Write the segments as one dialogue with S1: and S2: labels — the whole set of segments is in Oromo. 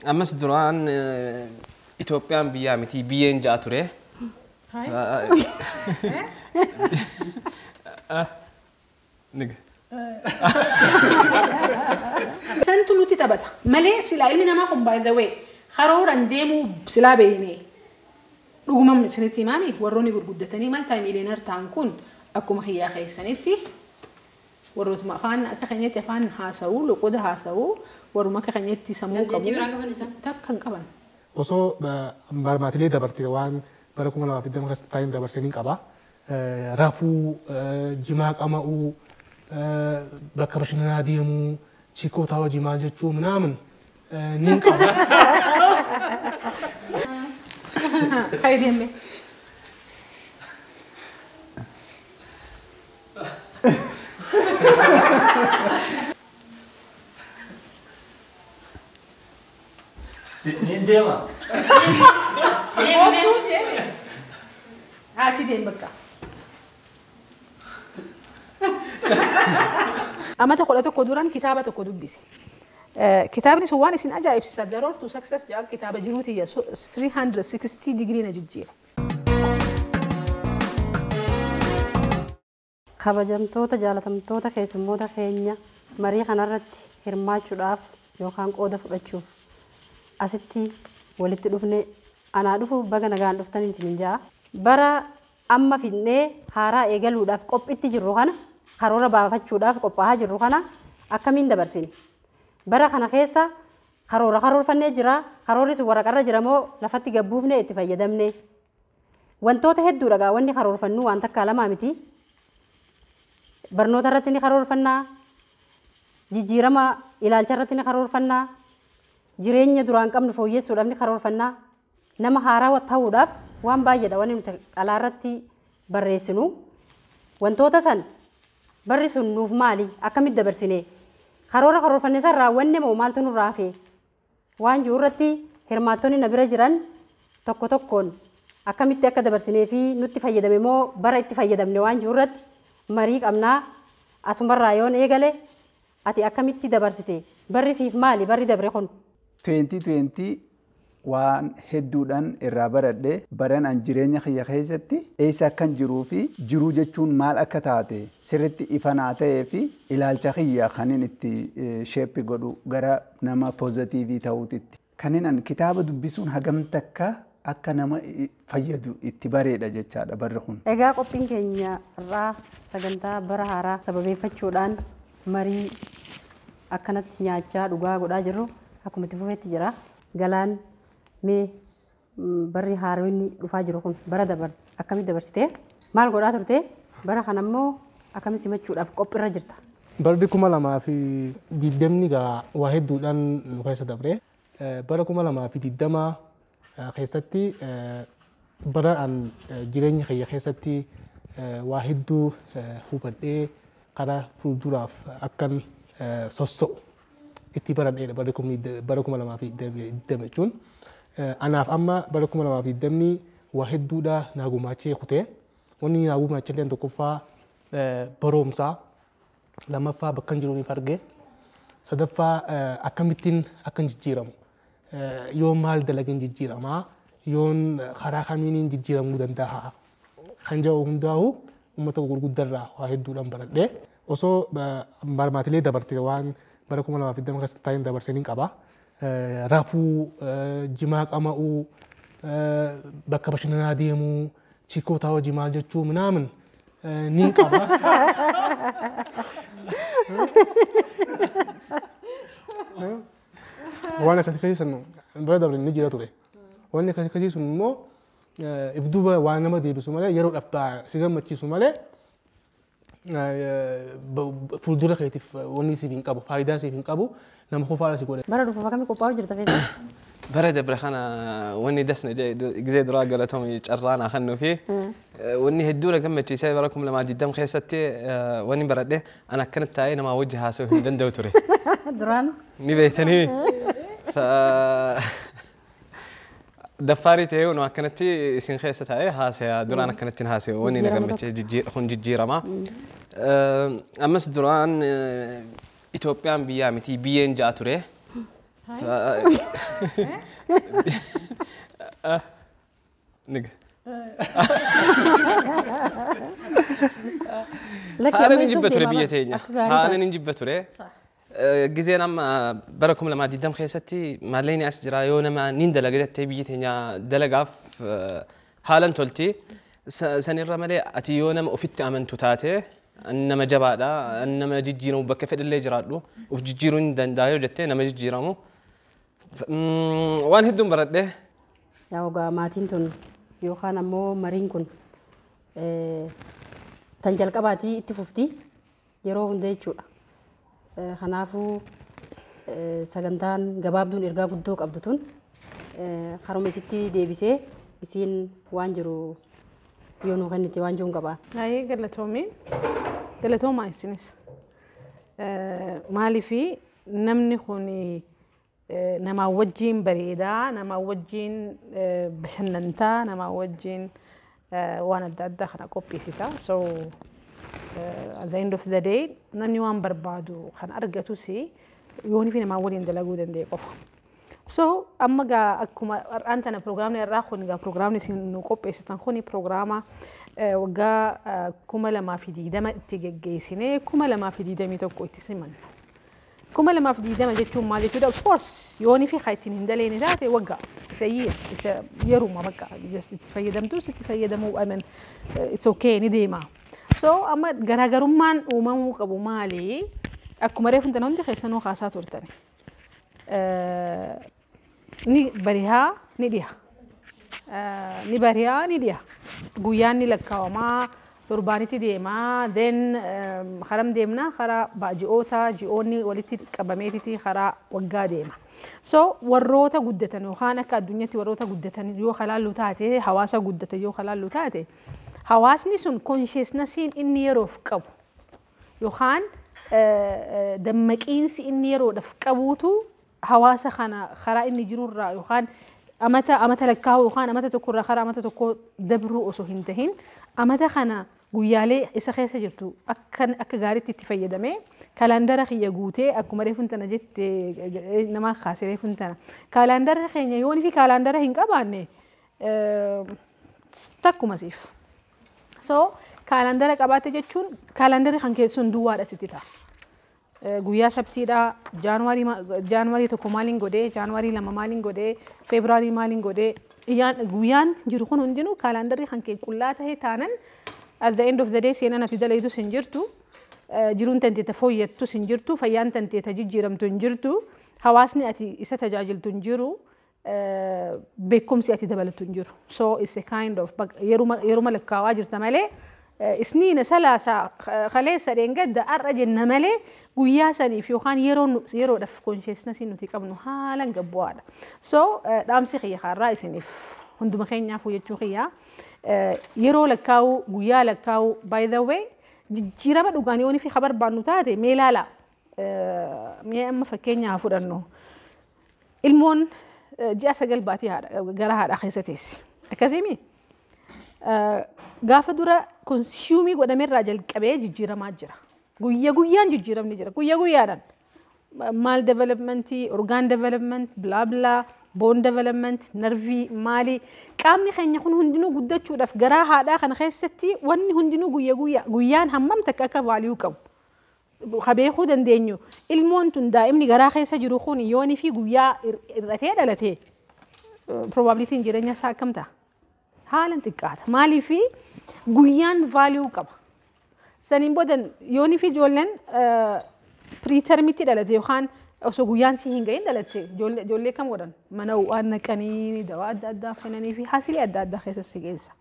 S1: Ammas duraan Itoophiyaan biyyaa miti biyyeen ja'a ture.
S2: Santu nuti taphata malee silaa ilmi namaa kun by the way karooran deemuu silaa beeknee dhuguma isinitti himaami warroonni gurguddatanii maltaa miiliyoonар ta'an kun akkuma kiyyaa keessanitti warrootuma afaan akka keenyatti afaan haasa'uu loqoda haasa'uu warruma akka keenyatti sammuu qabu takka hin qaban.
S3: Osoo barmaatilee dabarte waan bara 2020 keessa taa'in dabarsanii qaba. Rafuu, jimaa qama'uu, bakka bashannanaa deemuu, chikootaa hojii maal jechuu minaamin niin qaba.
S2: Kayi deemme.
S4: Niin deema.
S2: Deeme. Achi deem bakka. Amata 11 duraan kitaaba tokko dubbise. Kitaabni sun waan isin ajaa'ibsiisa The Road to Success jedhamu kitaaba jiruuti 360 digirii na jijjiira.
S5: Kabajamtoota jaalatamtoota keessummoota keenya marii kanarratti hirmaachuudhaaf yookaan qooda fudhachuuf asitti walitti dhufne anaa dhufu baga nagaan dhuftanii isinin ja'a. Bara amma fidnee haaraa eegaluudhaaf qophiitti jirru kana karoora baafachuudhaaf qophaa'aa jirru kana akkamiin dabarsine? Bara kana keessa karoora karoorfannee jira. Karoorri sun waraqarra jira moo lafatti gabbuufnee itti fayyadamne? Wantoota hedduudha gaa wanni karoorfannu waan takkaa lamaa miti. Barnoota irratti ni karoorfannaa, jijjiirama ilaalcha irratti ni karoorfannaa, jireenya duraan qabnu fooyyessuudhaaf ni karoorfannaa, nama haaraa ta'uudhaaf waan baay'eedha wanni nuti alaa irratti barreessinu. Wantoota san barri sun nuuf maali? Akkamitti dabarsine? Karoora karoorfanne san raawwanne moo maaltu nurraa hafe? Waan jiru irratti hirmaattonni na bira jiran tokko tokkoon akkamitti akka dabarsinee fi nutti fayyadame moo bara itti fayyadamne waan jiru irratti marii qabnaa. Asumarraa yoon eegale ati akkamitti dabarsite? Barri siif maali? Barri dabre kun?
S6: 2020 waan hedduudhaan irraa baradhe baran an jireenya kiyya keessatti eessa akkan jiruu fi jiruu jechuun maal akka taate sirriitti ifanaa ta'ee fi ilaalcha kiyya kanin itti sheeppi godhu gara nama poozitiivii ta'uutitti. Kanin an kitaaba dubbisuun hagam takka akka nama fayyadu itti bareedha jechaadha barri kun.
S5: Egaa qophiin keenya irraa sagantaa bara haaraa sababeeffachuudhaan marii akkanatti nyaachaa dhugaa godhaa jirru akkuma itti fufetti jira. Galaan mee barri haaronni dhufaa jiru kun bara dabar akkamitti dabarsitee maal godhaa turte bara kana immoo akkamitti simachuudhaaf qophiirra jirta?
S3: Barri 2020 gaa waa hedduudhaan nu keessa dabre. Bara 2020 keessatti bara an jireenya kiyya keessatti waa hedduu hubadhee karaa fuulduraaf akkan sosso'u itti baradheedha bara 2020 jechuun. Anaaf amma bara 2020 waa hedduudha naa gumaachee kutee. Wanni naa gumaachee illee tokkoffaa barumsaa, lammaffaa bakka hin jiruuf arge, sadaffaa akkamittiin akkan jijjiiramu, yoon maal dalageen jijjiiramaa, yoon karaa kamiiniin jijjiiramuu danda'a kan jedhu hundaa'u uummata gurguddarraa waa hedduudhaan baradhee. Osoo barmaatilee dabarte waan bara 2020 keessa taa'in dabarsanii qaba. Rafuu, jimaa qama'uu, bakka bashannanaa deemuu, chikootaa hojii maal jechuu minaamin niin qaba. Waan akkasii akkasii sun bara dabre ni jira ture. Wanni akkasii akkasii sun immoo if duuba waan nama deebisu malee yeroodhaaf si gammachiisu malee fuuldura keetiif wanni siif hin qabu, faayidaa siif hin qabu, nama qofaadha si godhe.
S5: Bara dhufuuf akkamii qophaa'uu jirta feesa?
S1: Bara dabre kana wanni dasna gizee duraa galatoomii carraan kannuu fi wanni hedduudha gammachiisee bara 2020 keessatti wanni baradhe an akkanatti taa'ee namaa wajji haasa'uu hin danda'u ture.
S5: Duraan?
S1: Ni beektanii. Daffaarii ta'ee nu akkanatti isin keessa taa'ee haasa'aa duraan akkanatti haasa'u wanni na gammachiise kun jijjiirama. Ammas duraan Itoophiyaan biyyaa miti biyyeen ja'a ture. Haala ni jibba ture biyya teenya. Haala ni jibba ture. Gizeen amma bara 2020 keessatti maallaqni as jira yoo nama niin dalaga jettee biyyi teenya dalagaaf haalan tolti. Sanirra malee ati yoo nama ofitti amantu taate nama jabaadha, nama jijjiiramu bakka fedhillee jiraadhu of jijjiiruu hin danda'a yoo jettee nama jijjiiramu. Waan hedduun baradhe.
S5: Yaa ogaa maatiin tun yookaan ammoo mariin kun tan jalqabaatii itti fufti yeroo hunda jechuudha. Kanaafuu sagantaan gabaabduun ergaa guddoo qabdu tun haruma isitti deebisee isiin waan jiru yoo nuu kennite waan jiruun qabaa.
S2: Baay'ee galatoomii. Galatoomaa isinis. Maaliifi namni kun namaa wajjin bareedaa, namaa wajjin bashannantaa, namaa wajjin waan adda addaa kana qopheessita. So at the end of the day namni waan barbaadu kan argatus yoonii fi namaa waliin dalaguu danda'e qofa. So amma gaa akkuma har'aan tana pirogiraamni har'aa kun gaa pirogiraamni isin nu qopheessitan kuni pirogiraama waggaa 2020 itti geggeessinee 2021 itti simannu. 2020 jechuun maal jechuudha? Of course yoonii fi kan ittiin hin daleene taate waggaa isa isa yeruma bakka just itti fayyadamtus itti fayyadamuu, I mean, it's okay, ni deema. So amma garaagarummaan uumamuu qabu maali? Akkuma reefu tana hundi keessanuu kaasaa turtani. Ni barihaa ni dhiha. Ni barihaa ni dhiha. Guyyaan ni lakkaawamaa torbaanitti deemaa, then karam deemna karaa ji'oota, ji'oonni walitti qabameetiti karaa waggaa deema. So warroota guddatan yookaan akka addunyaatti warroota guddatan yoo kalaallu taate, hawaasa guddatan yoo kalaallu taate, hawaasni sun consciousnessiin inni yeroof qabu yookaan dammaqiinsi inni yeroodhaaf qabuutu hawaasa kana karaa inni jirurraa yookaan amata amata lakkaa'u yookaan amata tokkorraa karaa amata tokko dabruu osoo hin tahin amata kana guyyaalee isa keessa jirtu akka gaariitti itti fayyadamee kalaandara kiyya guutee akkuma reefuun tana jette nama kaasee reefuun tana kalaandara keenya yoon fi kalaandara hin qabaanne takkuma siif. So kalaandara qabaate jechuun kalaandarri kan keessuun duwwaadha sitti ta'a. Guyyaa sabtiidha, jaanuwaarii 1 maaliin godhee, jaanuwaarii 2 maaliin godhee, feebruaarii maaliin godhee, guyyaan jiru kun hundinuu kalaandarri kan kee qullaa ta'e taanan at the end of the day seenaan ati dalaydus hin jirtu, jiruun tanteeta fooyyattus hin jirtu, fayyaan tanteeta jijjiiramtu hin jirtu, hawaasni ati isa tajaajiltu hin jiru, beekumsi ati dabalatu hin jiru. So it's a kind of yeruma lakkaawaa jirta malee isniina salaasa kaleessa dheengadda har'a jenna malee guyyaa saniif yookaan yeroodhaaf consciousness nuti qabnu haalaan gabbu'aadha. So dhaamsi kiyya har'aa isiniif hunduma keenyaaf jechuu kiyya yeroo lakkaa'uu guyyaa lakkaa'uu, by the way, jijjiirama dhugaan yoonii fi barbaannu taate mee ilaala. Mee amma fakkeenyaa fudhannu, ilmoon ji'a 9 baatii gara haadhaa keessa teessi. Akkasiimi gaafa dura consume godhamerraa jalqabee jijjiiramaa jira. Guyya guyyaan jijjiiramni jira. Guyya guyyaadhaan. Maal developmentii, organ development, bla bla, bone development, nervii maali. Qaamni keenya kun hundinuu guddachuudhaaf garaa haadhaa kana keessatti wanni hundinuu guyya guyyaa guyyaan hammam takka akka value qabu. Beekuu dandeenyu. Ilmoon tun daa'imni garaa keessa jiru kun yoonii fi guyyaa hir'atee dhalatee probabilitiin jireenya isaa akkam ta'a? Haalan xiqqaata. Maaliifi guyyaan value qaba. Saniin booda yoonii fi ijoolleen pretermitti dhalate yookaan osoo guyyaan si hin gahin dhalatte ijoollee kam godhan mana ho'aa naqanii dawaa adda addaa kennanii fi haasilee adda addaa keessa si geessa.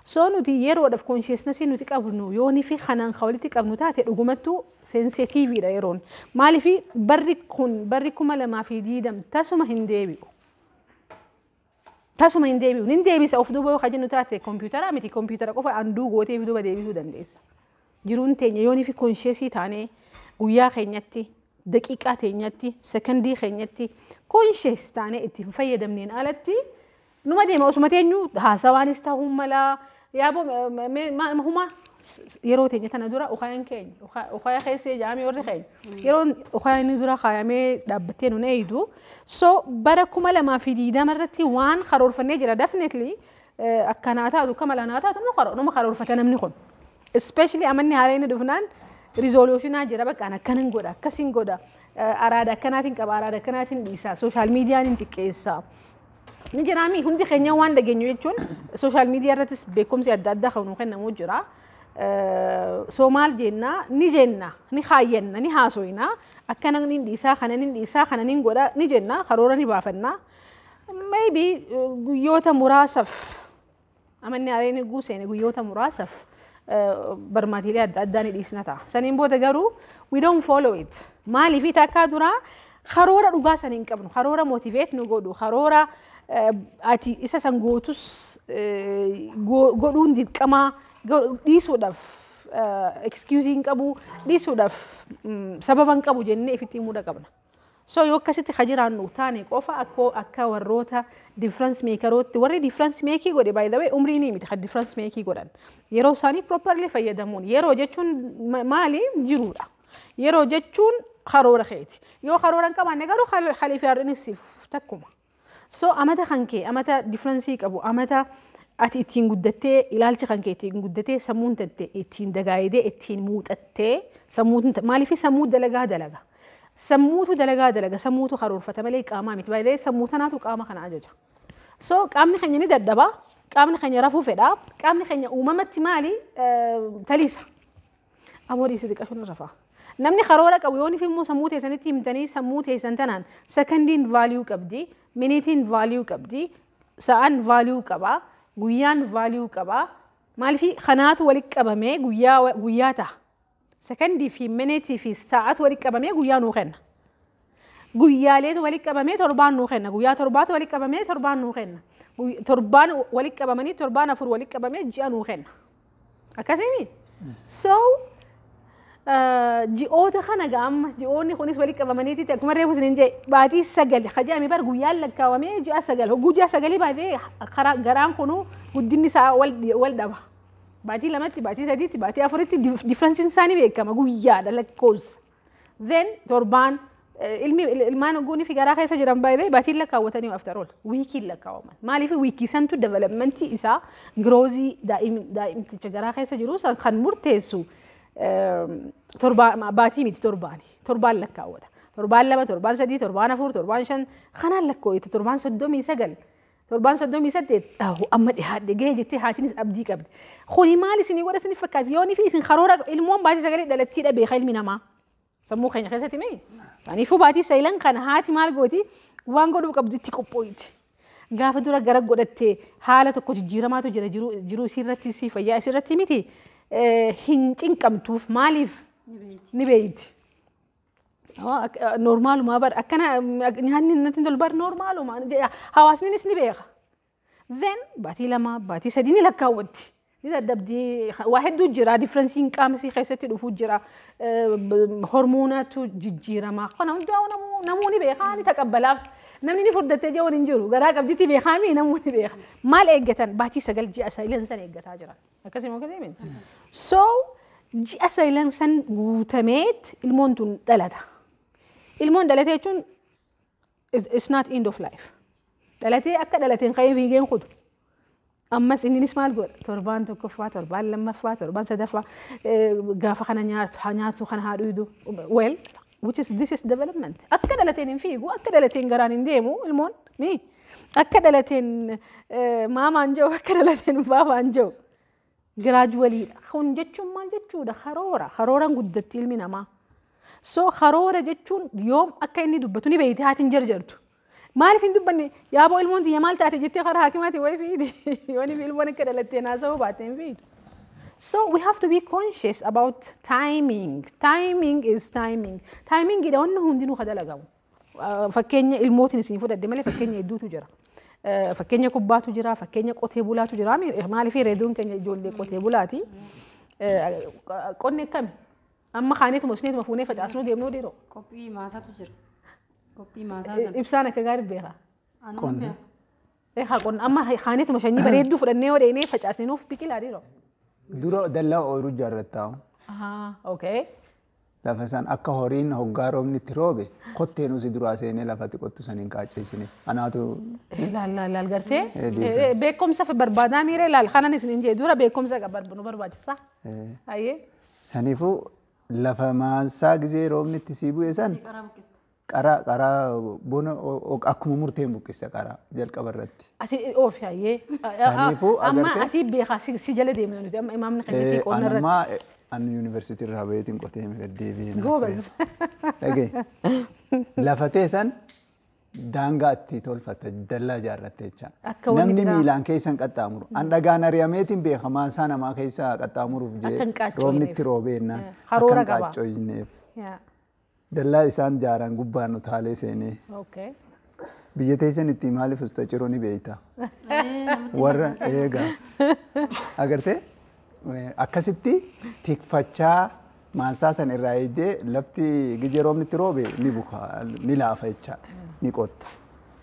S2: So nuti yeroodhaaf consciousness nuti qabnu yoonii fi kanaan kan walitti qabnu taate dhugumattuu sensitiiviidha yeroon. Maaliifi barri kun barri 2020 tasuma hin deebi'u. Tasuma hin deebi'u. Nin deebisa of duuba yoo jennu taate kompiitara miti, kompiitara qofa anduu gootee of duuba deebisuu dandeessa. Jiruun teenya yoonii fi conscious taanee guyyaa keenyatti, daqiiqaa teenyatti, sekondii keenyatti conscious taanee itti hin fayyadamneen alatti numa deema. Osuma teenyu haasawaanis ta'uu mala yaaboo huma Yeroo teenya tana dura ukaayaan keenya ukaaya keessa jaamee warri keenya yeroo ukaayaan dura kaayamee dhaabbattee nun eeydu. So bara 2020 irratti waan karoorfannee jira, definitely akkanaa taatu akka malanaa taatu numa karoorfata namni kun. Especially amanni haaraan inni dhufnaan resolutionaa jira, bakka akkanan godha, akkasiin godha, araada akkanaatiin qaba, araada akkanaatiin dhiisa, social mediaan hin xiqqeessa. Ni jiraami hundi keenya waan dhageenyu jechuun social media irrattis beekumsi adda addaa kan nuu kennamu jira. So maal jenna, ni jenna, ni kaayyanna, ni haasoyna, akkana ni dhiisaa, kana ni dhiisaa, kana ni godha ni jenna, karoora ni baafanna. Maybe guyyoota muraasaaf amanni haaraan guuseene guyyoota muraasaaf barmaatiilee adda addaa ni dhiisna ta'a. Saniin booda garuu we don't follow it. Maaliif takkaa duraa karoora dhugaa san hin qabnu, karoora motivate nu godhu, karoora ati isa san gootus godhuun dirqamaa dhiisuudhaaf excuse hin qabu, dhiisuudhaaf sababa hin qabu jennee ifitti himuu qabna. So yoo akkasitti ka jiraannu taane qofa akka warroota difference makerootti, warri difference making godhe, by the way, umrii ni miti kan difference making godhan, yeroo isaanii properly fayyadamuun. Yeroo jechuun maali jiruudha. Yeroo jechuun karoora keeti. Yoo karoora hin qabaanne garuu khaliif yaadnis takkuma. So amata kan kee amata difference qabu, amata ati ittiin guddattee, ilaalchi kan kee ittiin guddatee, sammuun tante ittiin dagaayidee, ittiin muuxattee, sammuun maaliif sammuu dalagaa dalaga. Sammuutu dalagaa dalaga, sammuutu karoorfata malee qaamaa miti. Baay'ee sammuu tanaatu qaama kana ajaja. So qaamni keenya ni dadhaba, qaamni keenya rafuu fedha, qaamni keenya uumamatti maali taliisa. Aboo dhiisi, xiqqashuun rafaa. Namni karoora qabu yoon immoo sammuu teessanitti himtanii, sammuu teessan tanaan secondiin value qabdi, minuteiin value qabdi, sa'aan value qaba, guyyaan value qaba. Maaliif kanaatu walitti qabamee guyyaa guyyaa ta'a. Secondii fi minuteii fi sa'aatu walitti qabamee guyyaa nuu kenna. Guyyaaleetu walitti qabamee torbaan nuu kenna. Guyyaa torbaatu walitti qabamee torbaan nuu kenna. Torbaan walitti qabamanii torbaan afur walitti qabamee ji'a nuu kenna. Akkasii. So ji'oota kana amma ji'oonni kunis walitti qabamaniiti akkuma reefu isin jee baatii 9 kajaame bar guyyaan lakkaawamee ji'a 9 hogguu ji'a 9 baatee karaa garaan kunu guddinni isaa wal dhaba. Baatii 2tti, baatii 3tti, baatii 4tti differenceiin isaanii beekama, guyyaadha lakkoofsa. Then torbaan ilmi ilmaan hogguunii fi garaa keessa jiran baay'ee baatiin lakkaawwatanii, after all weekiin lakkaawaman. Maaliif weekii santu developmentii isaa, growthii daa'imticha garaa keessa jiru san kan murteessu torba baatii miti, torbaani, torbaan lakkaawwata. Torbaan 2, torbaan 3, torbaan 4, torbaan 5 kanaan lakkaawwata, torbaan 39, torbaan 38 amma dhiyaadhe gahee jettee haatinis abdii qabdi. Kuni maal isinii godha isinii fakkaata yoonii fi isin karoora ilmoon baatii 9 dhalattiidha beeka ilmi namaa. Sammuu keenya keessatti mee? Kanaafuu baatii 9 kana haati maal gooti, waan godhuu qabdu itti qophooyti. Gaafa dura gara godhattee haala tokko jijjiiramaatu jira jiruu isiirratti si fayyaa isiirratti miti hin cinqamtuuf, maaliif ni beeyti. Normalumaa bar akkana nyaanni natti tolu bar, normalumaa hawaasnis ni beeka. Then baatii 2, baatii 3 ni lakkaawwatti. Ni dadhabdii, waa hedduu jira, differenceiin qaama isii keessatti dhufuu jira, hormoonatu jijjiirama. Kana hundaa namuu ni beeka, ni taqabbalaaf. Namni ni furdattee jiru hin jiru, garaa qabditti beekaami, namuu ni beeka. Maal eeggatan? Baatii 9, ji'a 9 san eeggataa jiran. Akkasii moo akkasii miti? So ji'a 9 san guutameet ilmoon tun dhalata. Ilmoon dhalate jechuun it's not end of life. Dhalatee akka dhalateen ka'ee fiigeen kutu. Ammas inninis maal godha? Torbaan tokkoffaa, torbaan lammaffaa, torbaan sadaffaa gaafa kana nyaatu, haa nyaatu, kana haa dhuydu. Well, which is this is development. Akka dhalateen hin fiigu, akka dhalateen garaan hin deemu ilmoon mi. Akka dhalateen maamaan jiru, akka dhalateen baabaan jiru. Graduallydha. Kun jechuun maal jechuudha? Karoora. Karooraan guddatti ilmi namaa. So karoora jechuun yoom akka inni dubbatu ni beeyti haati, hin jarjartu. Maaliif hin dubbanne, yaaboo ilmoon tiyya maal taate jettee karaa hakimaati wayi fiidi. Yoo inni ilmoon akka dhalattee naasa'uu baatte hin fiidu. So we have to be conscious about timing. Timing is timing. Timing idha wanni hundinuu ka dalagamu. Fakkeenya ilmootiin isin fudhadhe malee fakkeenya hedduutu jira. Fakkeenya kubbaatu jira, fakkeenya qotee bulaatu jira. Maaliif reeduun keenya ijoollee qotee bulaati. Qonni akkami? Amma kaaneetuma isneetuma fuunee facaasnuu deemnuu dhiiroo.
S5: Qophii maasaatu jira. Qophii maasaa sana.
S2: Ibsaan akka gaarii beeka.
S5: Anuma beeka.
S2: Haa, qonna amma kaaneetuma sanyii bareedduu fudhannee yoo dheenee facaasnee nuuf biqilaa dhiiroo.
S6: Dura dallaa ooyiruu ijaarrattaa.
S2: Okay.
S6: Lafa san akka horiin hoggaa roobni itti roobe kottee nusi duraa seenee lafatti qottu san hin qaacceessine. Anaatu
S2: Laal laal laal gartee beekumsa barbaadaa miiree laal kanan isin hin jee dura beekumsa nu barbaachisa. Ayyee.
S6: Saniifuu lafa maansaa gizee roobni itti sii bu'e san qara qara bona akkuma murteen buqqisa qara jalqaba irratti.
S2: Ati oofi ayyee.
S6: Saniifuu
S2: Amma
S6: agartee.
S2: ati beekaa si jala deemna nuti amma imaamni kan si qonna irratti.
S6: Anammaa ani yuunivarsiitii irraa baheetiin qotee deebi'ee.
S2: Goobas.
S6: Dhagee lafa teessan daangaa itti tolfatta dallaa ijaarratte jecha.
S2: Akka wanni
S6: Namni
S2: biraa-
S6: miilaan keessa hin qaxxaamuru. An dhagaan ari'ameetiin beeka maansaa namaa keessa qaxxaamuruuf
S2: Akka
S6: jee
S2: hin qaaccoofneef.
S6: roobni itti roobeenna akka
S2: Karoora
S6: hin
S2: qaba.
S6: qaaccoofneef.
S2: Yaa.
S6: Dallaa isaan ijaaran gubbaan utaalee seenee
S2: Okay.
S6: biyya teessan itti maaliif usta ciroo ni beeyta. Warra eegaa. Agartee akkasitti tikfachaa maansaa san irraa eegdee lafti gizee roobni itti roobe ni buka ni laafa jecha ni qotta.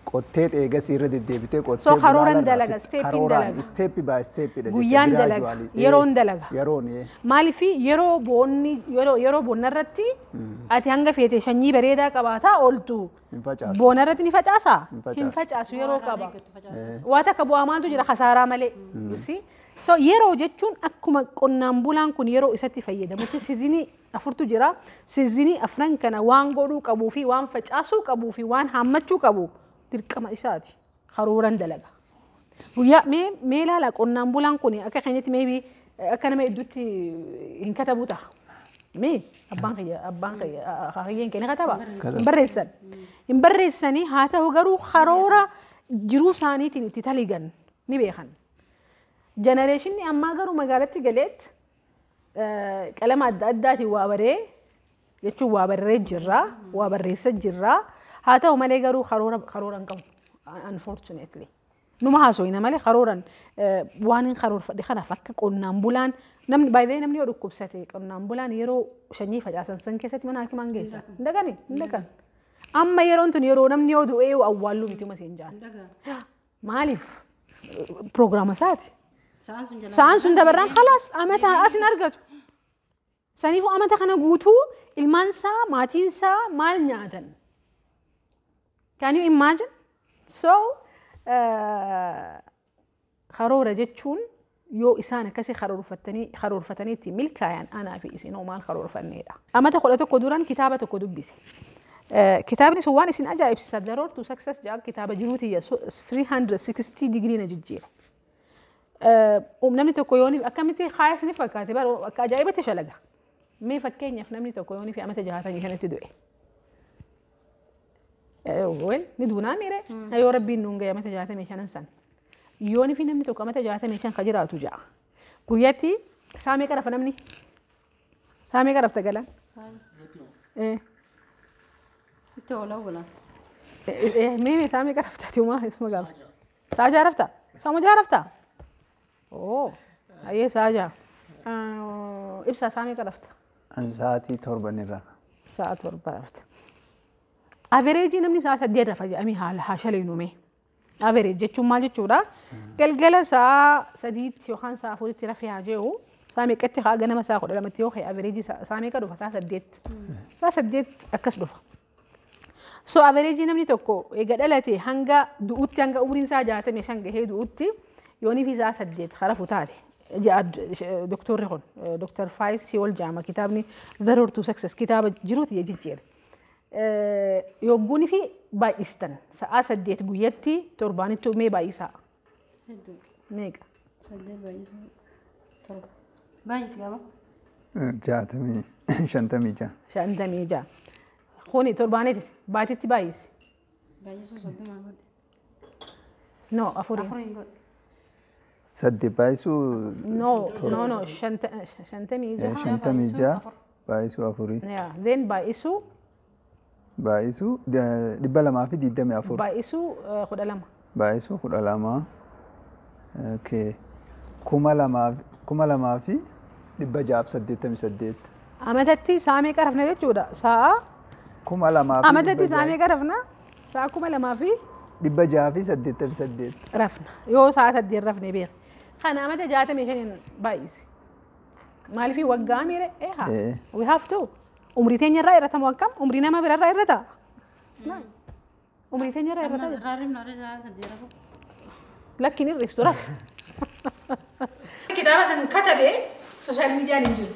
S6: Qottee eegas irra deddeebitee qottee
S2: So karooraan
S6: bulaala irraa
S2: dalaga,
S6: fixxa.
S2: steppiin
S6: Karooraan
S2: dalaga.
S6: step by step dha jecha,
S2: Guyyaan dalaga,
S6: gradually.
S2: yeroon dalaga.
S6: Yeroon.
S2: Maaliif yeroo boonni yeroo bonna irratti ati hanga feete sanyii bareedaa qabaataa ooltu.
S6: Hin facaasu.
S2: Boona irratti ni facaasaa?
S6: Hin facaasu.
S2: Hin facaasu yeroo qaba. Waa takka bu'aa maaltu jira kasaaraa malee. You see? So yeroo jechuun akkuma qonnaan bulaan kun yeroo isatti fayyadamutti season afurtu jira. Season afran kana waan godhuu qabuu fi waan facaasuu qabuu fi waan haammachuu qabu dirqama isaati. Karooran dalaga. Guyyaa mee mee ilaala qonnaan bulaan kun akka keenyatti maybe akka nama hedduutti hin katabu ta'a. Mee abbaan kiyya abbaan kiyya hariyyeen keenya kataba. Hin barreessan. Hin barreessanii haa ta'u garuu karoora jiruu isaaniitiin itti taligan ni beekan. Generationni ammaa garuu magaalatti galeet qalama adda addaatiin waa baree jechuun waa barree jirra, waa barreessa jirra. Haa ta'u malee garuu karoora karoora hin qabu unfortunately. Numa haasofina malee karooran waan hin karoorfadhe kanaaf akka qonnaan bulaan namni baay'ee namni yoo dhukkubsate qonnaan bulaan yeroo sanyii facaasan san keessatti mana hakimaan geessa. Hin dhaqani hin dhaqan. Amma yeroon tun yeroo namni yoo du'ee awwaalluu miti uma siin jaan. Maaliif piroogiraama isaati. Sa'aan sun dabarraan khalaas amata as hin argatu. Saniifuu amata kana guutuu ilmaan isaa maatiin isaa maal nyaatan? Can you imagine? So karoora jechuun yoo isaan akkasii karoorfatanii itti milkaayan anaa fi isin maal karoorfanneedha. Amata 11 duran kitaaba tokko dubbise. Kitaabni sun waan isin ajaa'ibsiisa The Road to Success jedha kitaaba jiruutiyya 360 digirii na jijjiira. Namni tokko yooniif akkamitti haaya isiniif fakkaate bara akka ajaa'ibatti shalaga. Mee fakkeenyaaf namni tokko yooniif amata 65tti du'e. Well, ni duunaa miire yoo rabbiin nuun gahe amata 65 san. Yooniif namni tokko amata 65 ka jiraatu ja'a. Guyyaatti saa meeqa rafa namni? Saa meeqa rafta galan?
S5: Itti oola oola.
S2: Mee saa meeqa rafta ati umaa isuma gaafa? Saa ja'a rafta? Saama ja'a rafta? Oo, ayyee saa ja'a. Ibsaa saa meeqa rafta?
S6: An sa'aatii 7 irraa.
S2: Sa'a 7 rafta. Average namni sa'a 8 rafa jedhamee haala haa shaleenu mee. Average jechuun maal jechuudha? Galgala sa'a 3tti yookaan sa'a 4tti rafee haa jee'u. Sa'a meeqatti haa ganama sa'a 12tti yoo ka'e average sa'a meeqa dhufa? Sa'a 8. Sa'a 8 akkas dhufa. So average namni tokko eega dhalate hanga du'utti hanga umriin isaa 65 gahee du'utti yoonii fi sa'a 8 harafu taate. Doktorri kun Dr. Faayis Siwol jedhama kitaabni The Road to Success kitaaba jiruuti jijjiire. Yogguunii fi baay'istan sa'a 8 guyyatti torbaanitti mee baay'isaa?
S5: Hedduu.
S2: Meeqa?
S5: 8 baay'isuu 7. Baay'isi qaba.
S6: 56.
S2: 56. Kuni torbaanitti baatitti baay'isi.
S5: Baay'isuu 30 godhe.
S2: No, afuriin.
S5: Afuriin godhe.
S6: 8 baay'isuu
S2: No, no, no, 56.
S6: 56 baay'isuu 4.
S2: Yeah, then baay'isuu
S6: Baay'isuu 224.
S2: Baay'isuu 12.
S6: Baay'isuu 12. Okay. 2688.
S2: Amatatti sa'a meeqa rafna jechuudha? Sa'a
S6: 2000
S2: Amatatti sa'a meeqa rafna? Sa'a 2000 fi
S6: 688.
S2: Rafna. Yoo sa'a 8 rafne beeka. Kana amata 65 baay'ise. Maaliif waggaa miire? Eehaa. We have to. Umrii teenya irraa irratamu akkam? Umrii nama bira irraa irrata? Umrii teenya irraa irrata? Lakkiin hir'istu rafa. Kitaaba san katabee sooshaal miidiyaan hin jiru.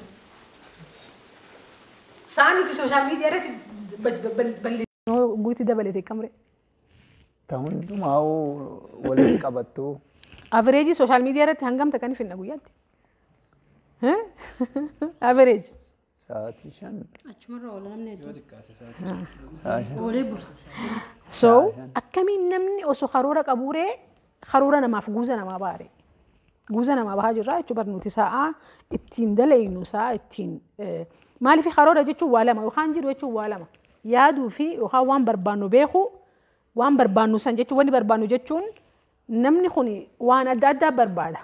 S2: Sa'aan nuti sooshaal miidiyaa irratti balleessinu guutii dabalate kamre.
S6: Ta hundumaa walitti qabattu.
S2: Average sooshaal miidiyaa irratti hangam takka ni finna guyyaatti? Average.
S6: Sa'aatii 5.
S5: Achumarra oola namni hedduu. Oolee bula.
S2: So akkamiin namni osoo karoora qabuuree karoora namaaf guuza namaa baare. Guuza namaa bahaa jirra jechuun barnooti sa'aa ittiin dalaynu sa'aa ittiin maaliif karoora jechuun waa lama yookaan jiru jechuun waa lama yaaduu fi yookaan waan barbaannu beeku waan barbaannu san jechuun wanni barbaannu jechuun namni kun waan adda addaa barbaada.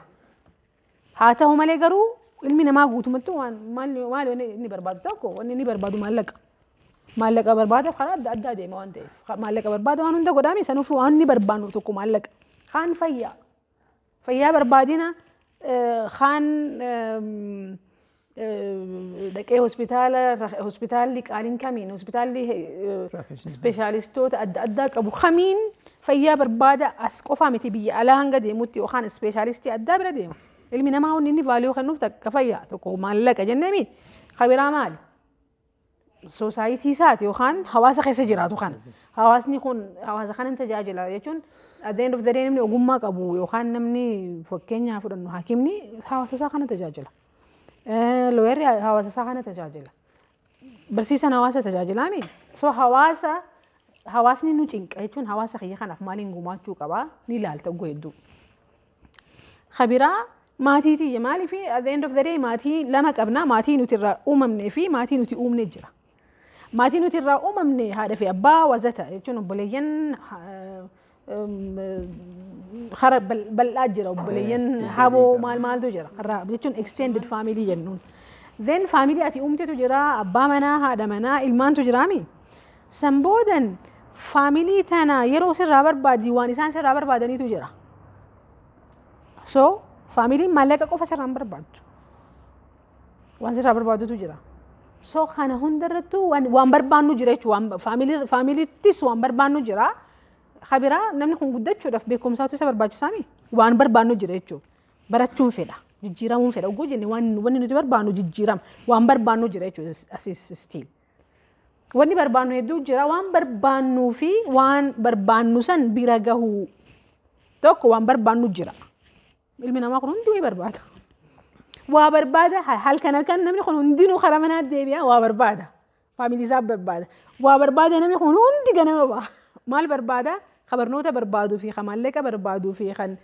S2: Haa ta'u malee garuu ilmi namaa guutumatti waan maal inni barbaadu tokko wanni inni barbaadu maallaqa. Maallaqa barbaada karaa adda addaa deema waan ta'eef maallaqa barbaada waan hunda godhame sanuuf waan inni barbaannu tokko maallaqa. Kaan fayyaa. Fayyaa barbaadina kaan dhaqee hospitaala hospitaalli qaaliin kamiin hospitaalli ispeeshaalistoota adda addaa qabu kamiin fayyaa barbaada as qofaa miti biyya alaa hanga deemutti yookaan ispeeshaalistii addaa bira deema. Ilmi namaa wanni inni vaaliyoo kennuuf takka fayyaa tokko maallaqa jenneemi kabiraa maali? Soosaayitii isaati yookaan hawaasa keessa jiraatu kana. Hawaasni kun hawaasa kanan tajaajila jechuun at the end of the day namni ogummaa qabu yookaan namni fakkeenyaa fudhannu haakimni hawaasa isaa kana tajaajila. Looyerri hawaasa isaa kana tajaajila. Barsiisaan hawaasa tajaajilaami. So hawaasa hawaasni nu cinqa jechuun hawaasa kiyya kanaaf maaliin gumaachuu qabaa ni ilaalta oguu hedduu. Kabiraa maatii tiyya maaliif at the end of the day maatii lama qabna maatii nuti irraa uumamnee fi maatii nuti uumne jira. Maatii nuti irraa uumamne haadha fi abbaa wazata jechuun obboleeyyan hara bal'aa jira obboleeyyan haboo maal maaltu jira irraa jechuun extended family jennuun. Then family ati uumtetu jira abbaa manaa haadha manaa ilmaantu jiraami. San boodan family tana yeroo sirraa barbaaddi waan isaan sirraa barbaadaniitu jira. So faamiliin maallaqa qofa sirraa hin barbaaddu. Waan sirraa barbaadutu jira. So kana hundarrattuu waan barbaannu jira jechuudha. Faamiliittis waan barbaannu jira. Kabiraa namni kun guddachuudhaaf beekumsaatu isa barbaachisaami. Waan barbaannu jira jechuudha. Barachuun fedha. Jijjiiramuun fedha. Oguu jenne wanni nuti barbaannu jijjiirama. Waan barbaannu jira jechuudha asis stiil. Wanni barbaannu hedduu jira. Waan barbaannuu fi waan barbaannu san bira gahuu tokko waan barbaannu jira. Ilmi namaa kun hundi barbaada. Waa barbaada halkan halkan namni kun hundinuu karaa manaa deebi'a waa barbaada. Faamilii isaa barbaada. Waa barbaada namni kun hundi ganama ba'a. Maal barbaada? Kabarnoota barbaaduu fi kan maallaqa barbaaduu fi kan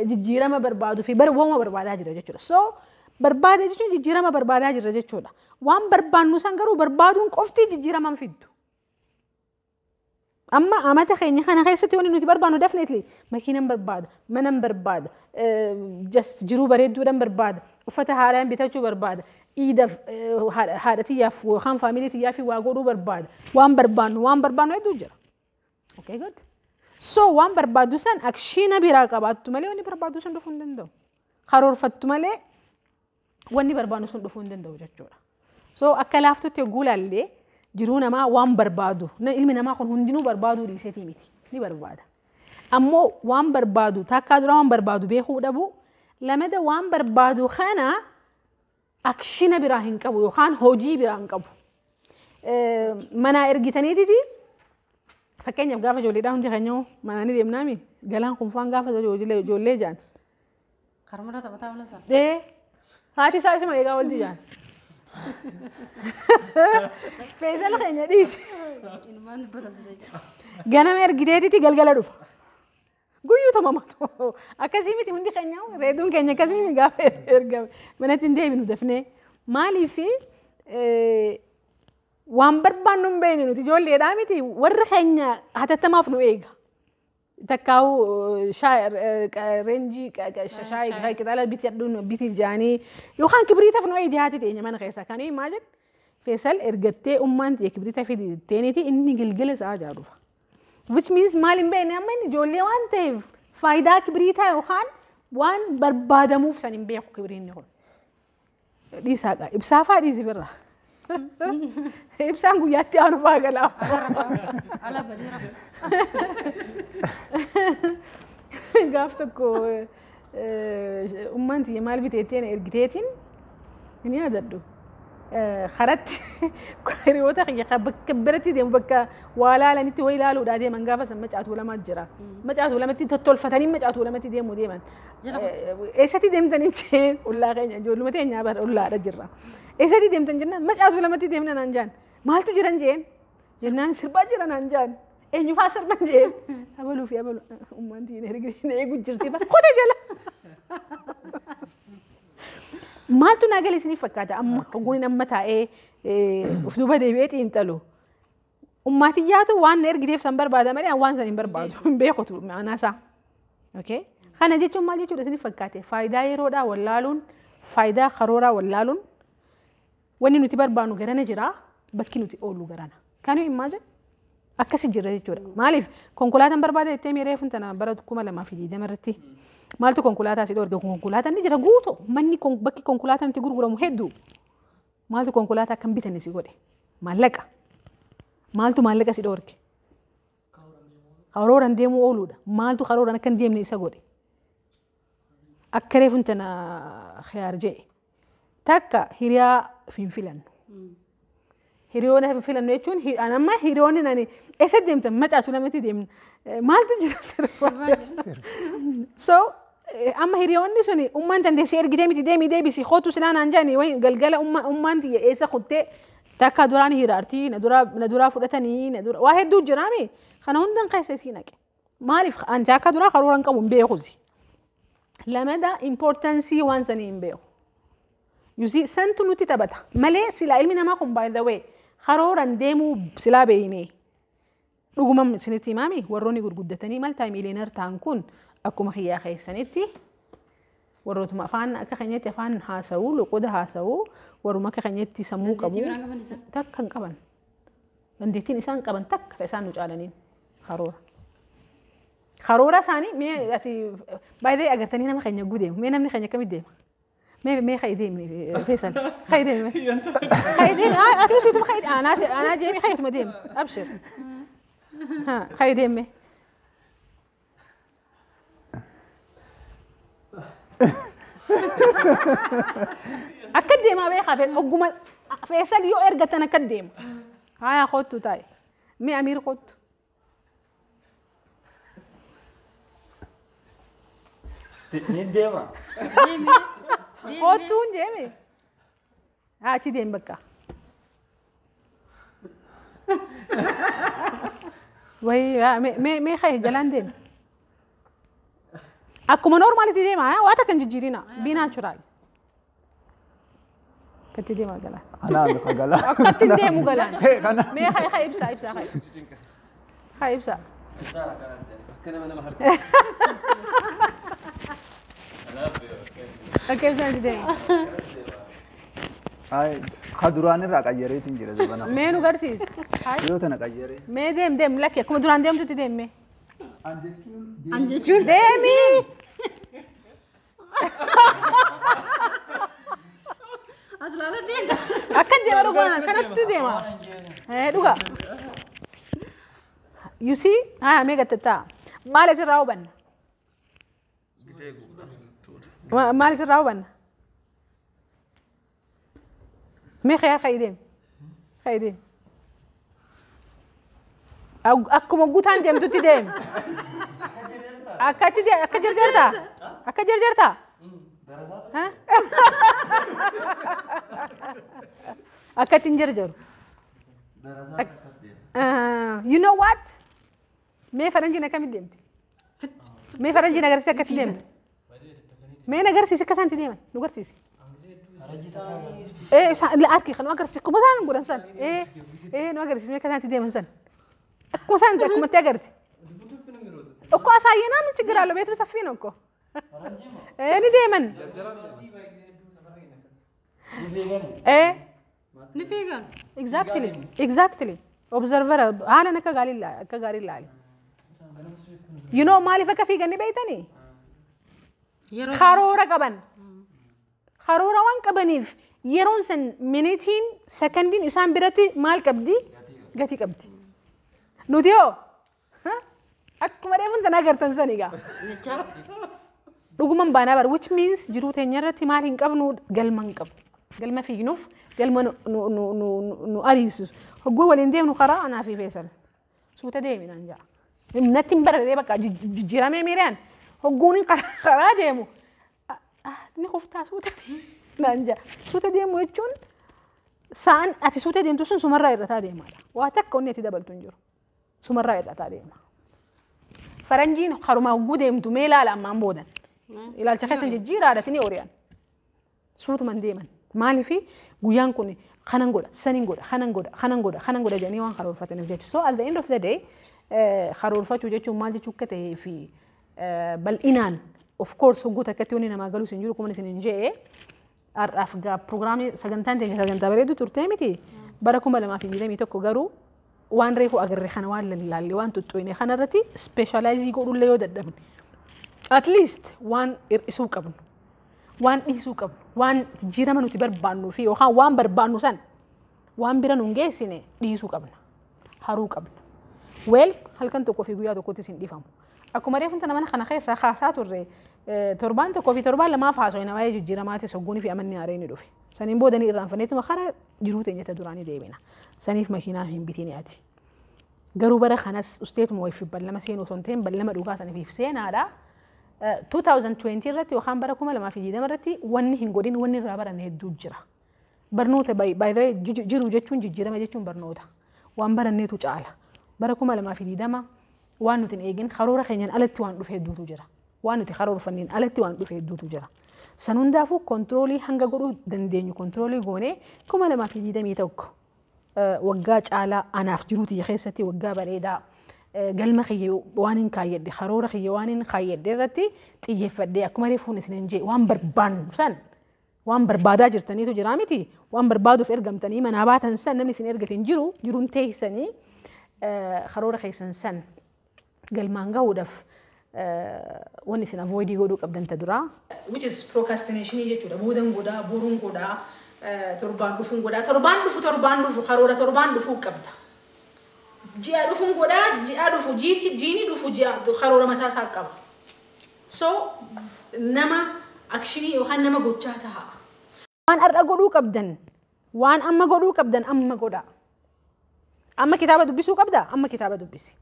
S2: jijjiirama barbaaduu fi waanuma barbaadaa jira jechuudha. So barbaada jechuun jijjiirama barbaadaa jira jechuudha. Waan barbaannu san garuu barbaaduun qofti jijjiirama hin fiddu. Amma amata keenya kana keessatti wanni nuti barbaannu definitely makiinan barbaada, manan barbaada, just jiruu bareedduudhaan barbaada, uffata haaraan bitachuu barbaada, iidaaf haadha tiyyaaf yookaan faamilii tiyyaaf waa godhuu barbaada. Waan barbaannu hedduu jira. Okay, good. So waan barbaaddu san akshiina biraa qabaattu malee wanni barbaaddu sun dhufuu hin danda'u. Karoorfattu malee wanni barbaannu sun dhufuu hin danda'u jechuudha. So akka laaftutti yogguu ilaallee jiruu namaa waan barbaadu ilmi namaa kun hundinuu barbaaduu dhiiseetii miti ni barbaada. Ammoo waan barbaadu takkaa dura waan barbaadu beekuu dhabu lamada waan barbaadu kana akshina biraa hin qabu yookaan hojii biraa hin qabu. Manaa ergitaniititi fakkeenyaaf gaafa ijoolleedhaa hundi keenya manaa ni deemnaami galaan kun faan gaafa ijoollee jaan.
S5: Karmarra taphataa oolan isaa.
S2: Haati isaa isuma eegaa oolti jaan. Feesal keenya dhiise. Ganama ergiteetiti galgala dhufa. Guyyuu tamamatu. Akkasii miti hundi keenya reeduun keenya akkasii miti gaafa ergame manatti hin deebinu dafnee. Maaliif waan barbaannu hin beekne nuti ijoolleedhaa miti warri keenya hatattamaaf nu eega. Takkaa'u reenjii shaayii qixaala biti jaanii yookaan kibriitaaf nu eegi haati teenya mana keessa kan himaa jedhu Feesal ergattee ummaan ta'e kibriita fiditeeniiti inni gilgila isaa ajaa dhufa. Which means maal hin beekne amma inni ijoollee waan ta'eef faayidaa kibriitaa yookaan waan barbaadamuuf san hin beeku kibriinni kun. Dhiisaa ibsaa fa'aa dhiisi birra. Ibsaan guyyaatti aanu fa'aa galaa. Gaaf tokko ummaan tiyya maal biteetteen ergiteetiin hin yaadadhu. Karatti hiriyoota kiyya bakka biratti deemu bakka waa laalanitti wayi laaluudhaa deeman gaafa san macaatuu lamaa jira. Macaatuu lamatti tottolfatanii macaatuu lamatti deemuu deeman. Eessatti deemtan hin jeen ollaa keenya ijoolluma teenyaa bara ollaadha jirra. Eessatti deemtan jennaan macaatuu lamatti deemna naan jaan. Maaltu jiran jeen jennaan sirbaa jira naan jaan. Eenyu faa sirban jeen. Abaluu fi abaluu ummaan tiyya eegu jirti kote jala. Maaltu naa galee isiniif fakkaata amma hogguun amma taa'ee of duuba deebi'ee xiinxalu. Ummaatiyyaatu waan na ergiteef san barbaada malee waan san hin barbaadu hin beekutu ma'anaa isaa. Kana jechuun maal jechuudha isiniif fakkaate faayidaa yeroodhaa wallaaluun faayidaa karooraa wallaaluun wanni nuti barbaannu garana jira bakki nuti oollu garana. Can you imagine? Akkasi jira jechuudha. Maaliif konkolaataan barbaada jettee miiree funtana bara 2020 irratti. Maaltu konkolaataa si dhoorge konkolaataan ni jira guutuu manni bakki konkolaataan itti gurguramu hedduu maaltu konkolaataa akkam bitanne si godhe maallaqa maaltu maallaqa si dhoorge karooraan deemuu ooluudha maaltu karooraan akka hin deemne isa godhe akka reefuun tana khiyaar jee takka hiriyaa finfilannu hiriyoona finfilannu jechuun amma hiriyoonni nani eessa deemtan macaatu lamatti deemna maaltu jira sirba so amma hiriyoonni suni ummaan dandeessee ergitee miti deemii deebisii kootu silaa naan jaani wayi galgala ummaan tiyya eessa kuttee takka duraan hiraartii na duraa fudhatanii na dura waa hedduu jiraami kana hundan keessa isii naqe maaliif ani takka duraa karoora hin qabu hin beekusi lamada importansii waan sanii hin beeku. You see santu nuti taphata malee silaa ilmi namaa kun by the way karooraan deemuu silaa beeynee dhuguma isinitti himaami warroonni gurguddatanii maltaa miiliyoonara ta'an kun akkuma kiyyaa keessanitti warrootuma afaan akka keenyatti afaan haasa'uu loqoda haasa'uu warruma akka keenyatti sammuu qabu takka hin qaban dandeettiin isaan qaban takka isaan nu caalaniin karoora. Karoora isaanii mee ati baay'ee agartanii nama keenya gudeemu mee namni keenya akkamitti deema? Mee خي ديمي فيصل خي ديمي خي ديمي اتوشي خي انا جيمي خيت ما ديم ابشر ها خي ديمي اكدي ما بيخاف اقوم فيصل يو ارجت انا كديم هاي خدته تاي مي امير خدته
S4: نديما
S2: Kootuun deeme. Achi deem bakka. Wayi mee ka'e jalaan deeme. Akkuma normaalitti deema waa takka hin jijjiirina. Be natural. Akkatti deema galaan.
S6: Anaa bifa galaan.
S2: Akkatti deemu galaan. Mee ka'e ka'e ibsaa ibsaa ka'e. Ka'e ibsaa. Akka ibsaan deema.
S6: Ka duraan irraa qayyareetiin jira zabana.
S2: Mee nu garsiisi.
S6: Yoo tana qayyaree.
S2: Mee deem deem lakki akkuma duraan deemtutti deemme.
S5: An jechuun.
S2: Deemi.
S5: As laala deemta.
S2: Akka deema dhugaa kanatti deema. Dhugaa. You see? Haa mee gattattaa. Maal asirraa hubanna? Maal asirraa hubanna? Mee khiyaar ka'ii deemi. Ka'ii deemi. Akkuma guutaan deemtutti deemi. Akkatti akka jarjartaa? Akka jarjartaa? Akkatti hin jarjaru. You know what? Mee faranjiin akkamitti deemti? Mee faranjiin agarsiisi akkatti deemtu? Mee agarsiisi akka isaan itti deeman? Nu agarsiisi. Harki kan nu agarsiisi akkuma isaan godhan san. Nu agarsiisi mee akka isaan itti deeman san. Akkuma isaan akkumatti agarte. እኮ አሳየና ምን ችግር አለው? ቤቱ ሰፊ ነው እኮ እኔ deeman
S5: Ni fiigan.
S2: Exactly exactly observer aanan akka gaarii akka gaarii ilaali. You know maaliif akka fiigan ni beektanii? Karoora qaban. Karoora waan qabaniif Yeroon san minitiin sekondiin isaan biratti maal qabdi? Gatii qabdi. Nuti hoo? Akkuma reefuun tan agartan san egaa. Dhuguman baanaa bara, which means jiruu teenya irratti maal hin qabnu? Galma hin qabnu. Galma fiignuuf galma nu ariisisu. Hogguu waliin deemnu karaa anaa fi Feesal. Suuta deemi naan ja'a. Natti hin bararee bakka jijjiiramee miiraan hogguun karaa deemu. Ni kuftaa, suuta deemi naan ja'a. Suuta deemu jechuun sa'an ati suuta deemtu sun sumarraa irrataa deemaadha. Waa takka onni ati dabaltu hin jiru. Sumarraa irrataa deema. Faranjiin karumaa hogguu deemtu mee ilaala ammaan boodan. Ilaalcha keessan jijjiiraadha ni ori'an. Suutuman deeman. Maaliifi guyyaan kun kanan godha, sanin godha, kanan godha, kanan godha, kanan godha jedhanii waan karoorfataniif jecha. So at the end of the day, karoorfachuu jechuun maal jechuu akka ta'ee fi bal'inaan, of course, hogguu takkatti wanni namaa galus hin jiru kuma isin hin je'e. Har'aaf gaa pirogiraamii sagantaan teenya sagantaa bareedu turtee miti. Bara 2021 garuu waan reefu agarre kana, waan lallaalle, waan tuttuqne kanarratti specialize godhullee yoo dadhabne, at least waan hir'isuu qabnu, waan dhiisuu qabnu, waan jijjiirama nuti barbaannuu fi yookaan waan barbaannu san waan bira nun geessine dhiisuu qabna, haruu qabna. Well, halkan tokkoo fi guyyaa tokkottis hin dhiifamu. Akkuma reefu mana kana keessa kaasaa turre, torbaan tokkoo fi torbaan lamaaf haasoo waa'ee jijjiiramaatis hogguunii fi amanni haareen ni dhufe. Saniin booda ni irraanfanneetuma karaa jiruu teenya duraanii deebina. Saniif makiinaa hin bitiin ati. Garuu bara kanas usteetuma wayiif ballama seenuu osoo hin ta'in ballama dhugaa saniif seenaadha. 2020 irratti yookaan bara 2020 irratti wanni hin godhin, wanni irraa baranne hedduu jira. Barnoota, by the way, jiru jechuun, jijjiirama jechuun barnoota. Waan baranneetu caala. Bara 2020 waan nuti hin eegin, karoora keenyaan alatti waan dhufe hedduutu jira. Waan nuti karoorfanneen alatti waan dhufe hedduutu jira. San hundaafuu control hanga godhuu dandeenyu control goonee 2021 waggaa caalaa anaaf jiruuti keessatti waggaa bareedaa, galma kiyya waan hin kaayyadhe, karoora kiyya waan hin kaayyadhe irratti xiyyeeffadhee, akkuma reefuun isin hin jee, waan barbaannu san, waan barbaadaa jirtaniitu jira miti, waan barbaaduuf ergamtanii manaa baatan san, namni isin ergate hin jiru, jiruun teessanii karoora keessan san galmaan gahuudhaaf wanni isin avoid godhuu qabdan ta duraa. Which is procrastination jechuudha. Boodan godhaa, boruun godhaa, torbaan dhufuun godhaa, torbaan dhufu, torbaan dhufu, karoora torbaan dhufuu qabda. Ji'a dhufuun godhaa, ji'a dhufu, jiini dhufu ji'a karoora mataa isaa qaba. So nama action yookaan nama gochaa ta'a. Waan har'a godhuu qabdan, waan amma godhuu qabdan amma godhaa. Amma kitaaba dubbisuu qabdaa? Amma kitaaba dubbisi.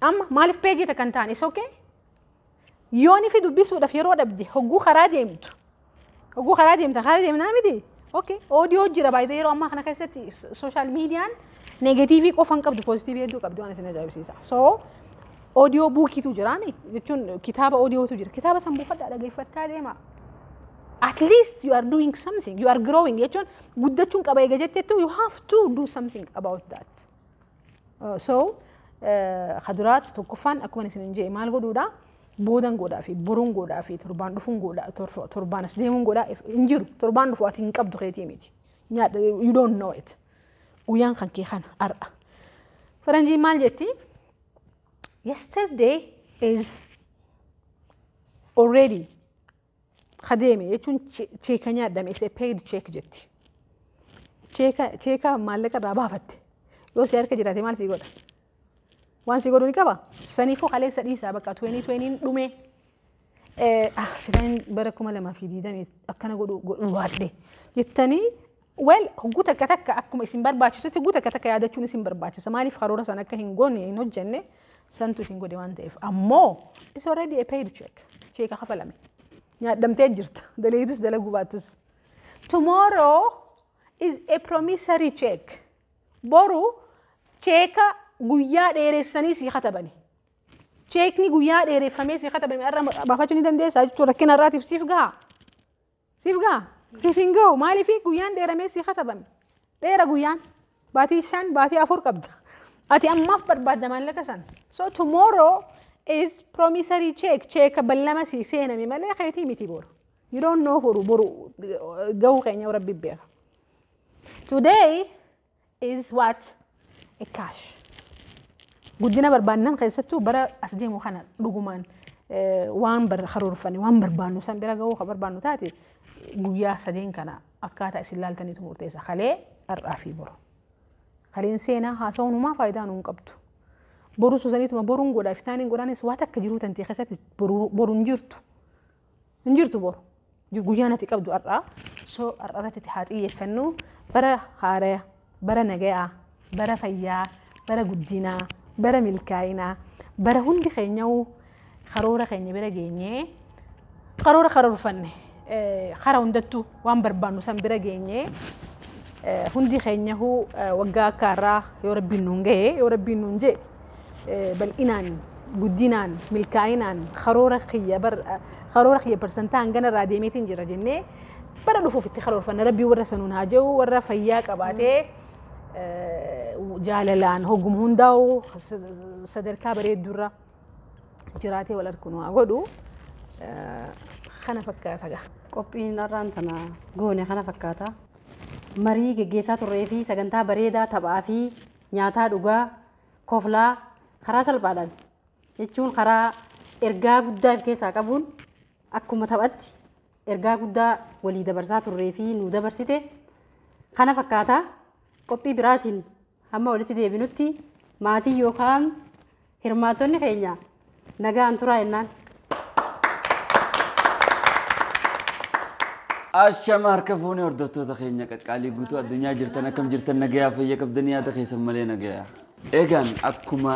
S2: Amma maaliif peejii takka hin taane? Is okay? Yooni fi dubbisuudhaaf yeroo dhabde, hogguu karaa deemtu. Hogguu karaa deemta, karaa deemnaa miti? Okay. Audio jira baay'ee yeroo ammaa kana keessatti. Social mediaan negative qofa hin qabdu, positive hedduu qabdi, waan isin ajaa'ibsiisa. So audio bookiitu jiraani jechuun kitaaba audiotu jira. Kitaaba san buufadhaa, dhageeffattaa deema. At least you are doing something, you are growing jechuun guddachuun qaba eega jettettu, you have to do something about that. So kaduraat tokkoffaan akkuma isin hin jee maal godhuudha? Boodan godhaa fi boruun godhaa fi torbaan dhufuun godhaa, torbaan as deemuun godhaa hin jiru. Torbaan dhufu ati hin qabdu keetii miti. You don't know it. Guyyaan kan kee kana har'a. Faranjiin maal jetti? "Yesterday is already" kadeeme jechuun cheeka nyaadhame, is a paid check jetti. Cheeka maallaqa irraa baafatte yoo si harka jiraate maal sii godha? Waan si godhu ni qaba. Saniifuu kaleessa dhiisaa, bakka 2020 dhume. Silaan bara 2020 akkana godhu godhu baadhe jettanii, well, hogguu takka takka akkuma isin barbaachisutti hogguu takka takka yaadachuun isin barbaachisa. Maaliif karoora sana akka hin goone, hin hojjenne santu isin godhe waan ta'eef. Ammoo it's already a paid check. Cheeka kafalame. Nyaadhamtee jirta. Daleetus dalaguu baattus. Tomorrow is a promissory check. Boru cheeka guyyaa dheeressanii sii katabani. Cheekni guyyaa dheereffamee sii katabame irra baafachuu ni dandeessaa jechuun rakkina irraatiif siif gaha. Siif gaha. Siif hin gahu. Maaliif guyyaan dheeramee sii katabame? Dheera guyyaan. Baatii 5, baatii 4 qabda. Ati ammaaf barbaadda maallaqa san. So tomorrow is promissory check. Cheeka ballama sii seename malee keetii miti boru. You don't know, boru boru gahuu keenya Rabbi beeka. Today is what? A cash. Guddina barbaannan keessattuu bara as deemu kana dhugumaan waan karoorfanne, waan barbaannu san bira gahuu ka barbaannu taate, guyyaa sadeen kana Akkaataa isin laaltaniitu murteessa. Kalee har'aa fi boru. Kaleen seenaa haasawuun humaa faayidaa nuun qabdu. Boru susaniituma boruun godha iftaaniin godhaanis waan akka jiruu tantee keessatti boru hin jirtu. Hin jirtu boru. Guyyaan ati qabdu har'aa. So har'a irratti haa xiyyeeffannu bara haaraa, bara nagayaa, bara fayyaa, bara guddinaa, bara milkaa'inaa, bara hundi keenyaa karoora keenya bira geenyee karoora karoorfanne kara hundattuu waan barbaannu san bira geenyee hundi keenya waggaa akka har'aa yoo rabbiin nuun ga'e yoo rabbiin nuun jee bal'inaan guddinaan milkaa'inaan karoora kiyya parsantaa hangana irraa deemeetiin jira jennee bara dhufuuf itti karoorfanna rabbii warra sanuun haa jiru warra fayyaa qabaatee jaalalaan hoggum hundaa'u sadarkaa bareeddurra jiraatee wal arginu haa godhu kana fakkaata gaa.
S5: Qophiin har'aan tana goone kana fakkaata. Marii geggeessaa turree fi sagantaa bareedaa taphaa fi nyaataa dhugaa koflaa karaa salphaadhaan jechuun karaa ergaa guddaa of keessaa qabuun akkuma taphatti ergaa guddaa walii dabarsaa turree fi nu dabarsite kana fakkaata. Qophii biraatiin hamma walitti deebinutti maatii yookaan hirmaattonni keenya nagaan turaa jennaan.
S7: Ashama harka fuunee hordoftoota keenya qaqqaalii guutuu addunyaa jirtan akkam jirtan nagayaa fayya qabdanii yaada keessan malee nagayaa. Eegaan akkuma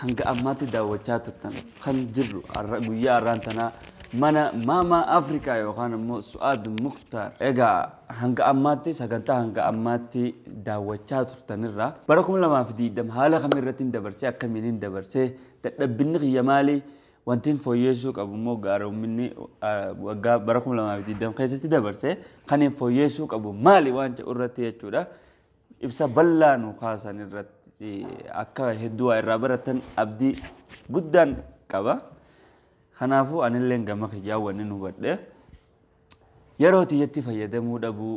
S7: hanga ammaatti daawwachaa turtan kan jirru guyyaa har'aan tanaa mana Maamaa Afrikaa yookaan immoo Su'aad Muktaar. Egaa hanga ammaatti sagantaa hanga ammaatti daawwachaa turtanirraa bara 2020 haala kamirratti hin dabarsee akkamiin hin dabarsee dadhabbinni kiyya maali wantiin fooyyessuu qabu immoo gaaromminni waggaa bara 2020 keessatti dabarsee kan hin fooyyessuu qabu maali waan jedhu irratti jechuudha. Ibsa bal'aa nu kaasan irratti akka hedduu waa irraa baratan abdii guddaan qaba. Kanaafuu anillee gama kiyyaa wanni nu hubadhe yeroo tiyyatti fayyadamuu dhabuu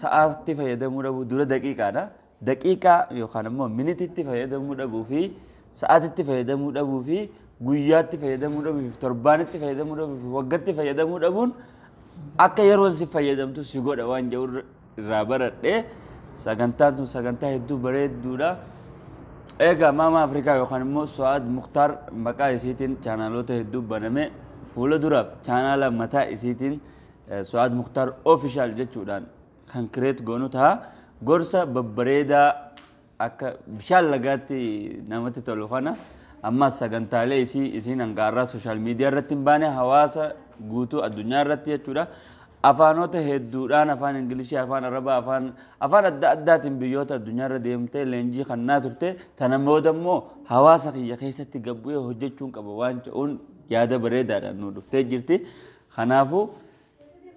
S7: sa'aatti fayyadamuu dhabuu dura daqiiqaadha. Daqiiqaa yookaan immoo minititti fayyadamuu dhabuu fi sa'aatitti fayyadamuu dhabuu fi guyyaatti fayyadamuu dhabuu fi torbaanitti fayyadamuu dhabuu fi waggaatti fayyadamuu dhabuun akka yeroon si fayyadamtu si godha waan jedhu irraa baradhe sagantaan tun sagantaa hedduu bareedduudha. Egaa Maamaa Afrikaa yookaan immoo Su'aad Muktaar maqaa isiitiin chaanaloota hedduu baname fuula duraaf chaanala mataa isiitiin Su'aad Muktaar Official jechuudhaan kan kireet goonu ta'a. Gorsa babbareedaa akka bishaan lagaatti namatti tolu kana ammas sagantaalee isiin hanga har'aa sooshaal miidiyaa irratti hin baane hawaasa guutuu addunyaa irratti jechuudha. Afaanota hedduudhaan afaan Ingilishii, afaan Arabaa, afaan adda addaatiin biyyoota addunyaa irra deemtee leenjii kannaa turte tana booda immoo hawaasa kiyya keessatti gabbu'ee hojjechuun qaba waan jedhuun yaada bareedaadhaan nu dhuftee jirti. Kanaafuu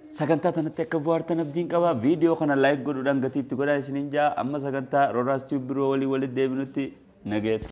S7: sagantaa tanatti akka bohaartan abdiin qaba. Viidiyoo kana laayik godhuudhaan gatii itti godhaa isiniin jaa. Amma sagantaa Rooraas Tiyuub biroo walii walitti deebinutti nageetu.